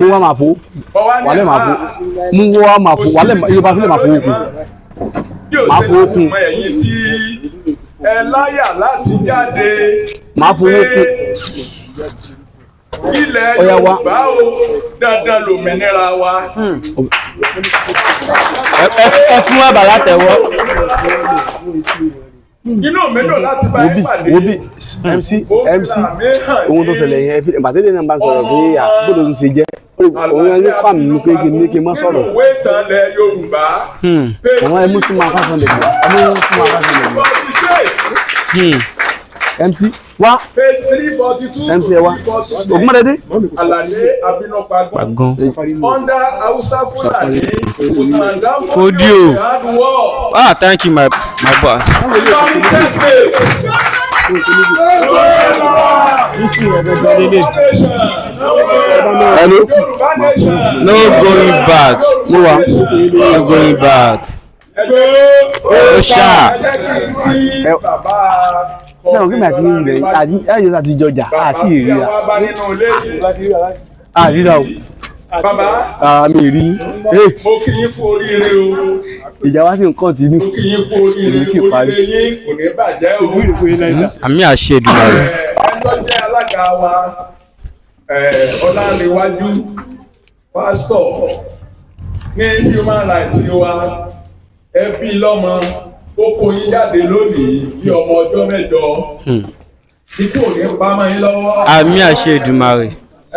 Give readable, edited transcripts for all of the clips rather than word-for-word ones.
Mú wá, máa fowó wàlẹ̀, máa fowó mú wá, máa fowó wàlẹ̀. Yorùbá sílẹ̀, máa fowó kù, máa fowó kún. Ẹ̀yin tí ẹ láyà láti jáde Máa fowó kún. Ilẹ̀ Ó yá, wá. Yorùbá o, dandan lòmìnira wa. Ẹ fún bàbá látẹ̀wọ́. Inú mi dùn láti bá Wo yín bí pàdé. Wo bí MC MC, ohun tó ṣẹlẹ̀ yẹn, bàtẹ́lẹ̀ náà bá ń sọ̀rọ̀ pé à gbọ́dọ̀ tún ṣe jẹ́ òun yẹn ní fàmì mi pé kí n ní kí n má sọ̀rọ̀. Nínú ìwé ìtàn ilẹ̀ Yorùbá. Àwọn ẹ mú sí máa fásán lè gbọ́, ẹ mú sí máa fásán lè gbọ́. 46. MC wá. Page 342. MC, ẹ wá Ògúnmọ́dé. Alade Abinopagun. Pagan. Under Hausa Fulani, Usman Dan Fodio. Fodio had war. Ah, thank you, my boss. Ìlọrin checkmate. Yorùbá nation. Hello. Yorùbá nation. No going back. Mo wà. No going back. Ó ṣá. Ẹ jẹ́ kí n kí bàbá Sẹ́wọ̀n kí mi àti yín ibẹ̀ ẹ̀yìn àti jọjà àti ìríra. Bàbá tí a wá bá nínú ilé yìí. Àríra o. Bàbá, Àmì ìrí. mo kí yín kú oríire o. Ìjà wa sì ń continue. Mo kí yín kú oríire. Kò ní tí ì parí. Oríire yín kò ní bàjẹ́ o. Àmín, àṣẹ Èdùmàrè. Ẹni tó jẹ́ alága wa, Ọlánrewájú, pásítọ̀ ní human rights wa, ẹbí lọ́mọ, ó kó yín jáde lónìí bí ọmọ ọjọ́ 8. Ikú ò ní pa mọ́ yín lọ́wọ́. Àmín, àṣẹ Èdùmàrè.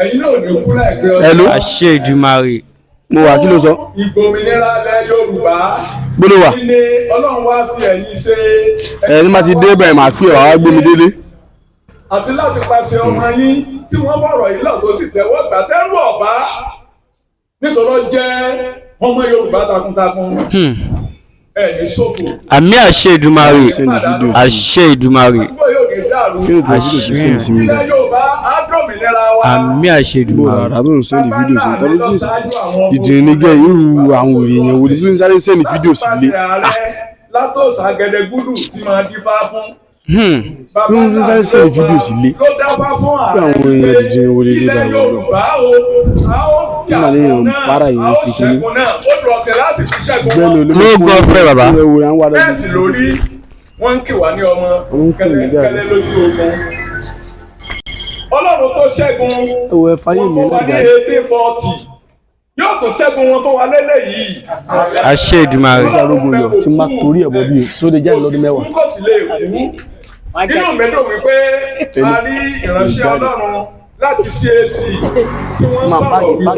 Ẹ̀yin náà ò ní kú láìpẹ́ ọjọ́. Hello? Àṣẹ Èdùmàrè. Mo wà, kí ló sọ? Ìgbòmìnira ilẹ̀ Yorùbá. Gbọ́dọ̀ wà. Kí ni Ọlọ́run wá fi ẹ̀yin ṣe? Ẹ ní ma ti dé bẹ̀rẹ̀, máa pè ọ́, wá gbé mi délé. Àti láti pàṣẹ ọmọ yín tí wọ́n fọ̀rọ̀ yìí lọ tó sì tẹ́wọ́ gbà tẹ́rù ọ̀bá, nítorí ó jẹ́ ọmọ Yorùbá takuntakun. Ẹ̀ ní ṣòfò. Àmín, àṣẹ Èdùmàrè. Send video sí. Àṣẹ Èdùmàrè. Àdúgbò yóò ní dàrú. Kí ni tó fídíò tó send sí mi? Ilẹ̀ Yorùbá á dòmìnira wa. Àmín, àṣẹ Mo Èdùmàrè. rà tó ń send fídíò sí mi tọ́lú tí ìdìrín ní gẹ́ irú àwọn òrì yẹn wo ni tó ń sáré send fídíò sí ilé? Láti pàṣẹ ààrẹ látòsà gẹdẹgúdù tí máa dífá fún. Bí wọ́n ti sáré send fídíò sílé. Ló dáfá fún Bí ààrẹ àwọn èèyàn dìdìrín wo lè dé ilẹ̀ báyìí lọ. Yorùbá o, a ó jà Nígbà tí èèyàn fún náà, para a yìí ó sí kíní. ṣẹ́gun náà, ó dùn ọ̀tẹ̀ láti fi ṣẹ́gun Gbẹ́nu wọn. olómi. No God fẹ́ bàbá. Bẹ́ẹ̀ sì lórí, wọ́n ń kì wá ní ọmọ Wọ́n ń kì mí jáde. kẹ́lẹ́kẹ́lẹ́ lójú ogun. Ọlọ́run tó ṣẹ́gun Ẹ̀wọ̀ ẹ fáyé wọn mi fún wa ní lẹ́gbàá. 1840 yóò tún ṣẹ́gun wọn fún wa lélẹ́yìí. Àṣẹ Èdùmàrè. Ṣé arógun yọ tí n bá torí ẹ̀ bọ́ bí sóde jáde lọ́dún 10. Kò sì lè kú. Inú mi dùn wípé a rí ìránṣẹ́ Ọlọ́run láti CAC tí wọ́n Máa sọ̀rọ̀ bá wípé.